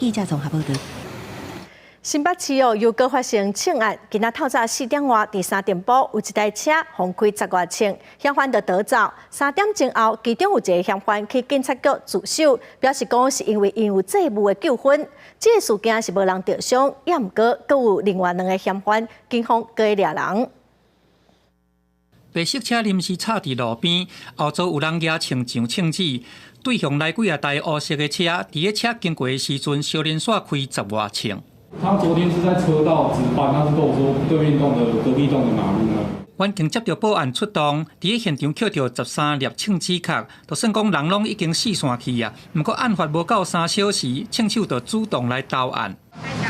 記者綜合報導。新北市哦，又閣發生槍案。今仔透早4點外，佇三重埔有一台車予開十外槍，嫌犯就逃走。3點鐘後，其中有一个嫌犯去警察局自首，表示講是因為𪜶有債務的糾紛。這个事件是無人著傷，也毋過閣有另外兩个嫌犯，警方閣咧掠人。白色車臨時插佇路邊，後座有人舉槍上槍指，對向來幾仔台烏色的車，佇咧車經過的時陣，相連紲開十外槍。他昨天是在車道值班，他是跟我說對面棟的隔壁棟的馬路呢。員警接著報案出動，佇咧現場抾著13粒槍支殼，就算講人攏已經四散去啊。毋過案發無夠3小時，槍手就主動來投案。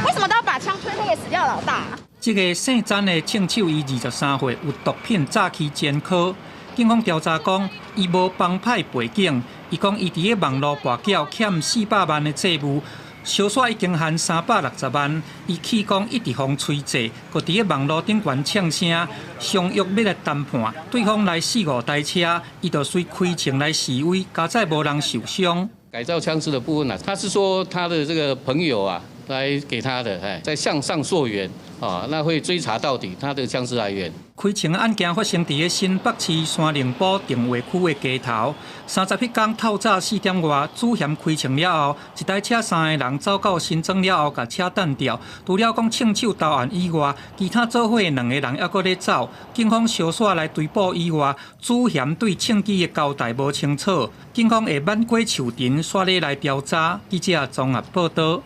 為什麼都要把槍推給死掉老大？這个姓詹的槍手，伊23歲，有毒品詐欺前科。警方調查講，伊無幫派背景。伊講伊佇咧網路跋筊欠400萬的債務。相煞已經還360萬，伊氣講一直予催債，閣佇咧網路頂懸嗆聲，相約欲來談判，對方來四五台車，伊就隨開槍來示威，佳哉無人受傷。改造槍支的部分呢，他是說他的這個朋友啊，來給他的，哎，在向上溯源啊，那會追查到底他的槍支來源。開槍案件發生佇咧新北市山林埔重劃區的街頭，30彼工透早4點外，主嫌開槍了後，一台車三个人走到新莊了後，共車彈掉。除了講槍手投案以外，其他做伙兩个人猶閣咧走。警方相紲來追捕以外，主嫌對槍支的交代無清楚，警方會挽過樹林，煞咧來調查。記者綜合報導。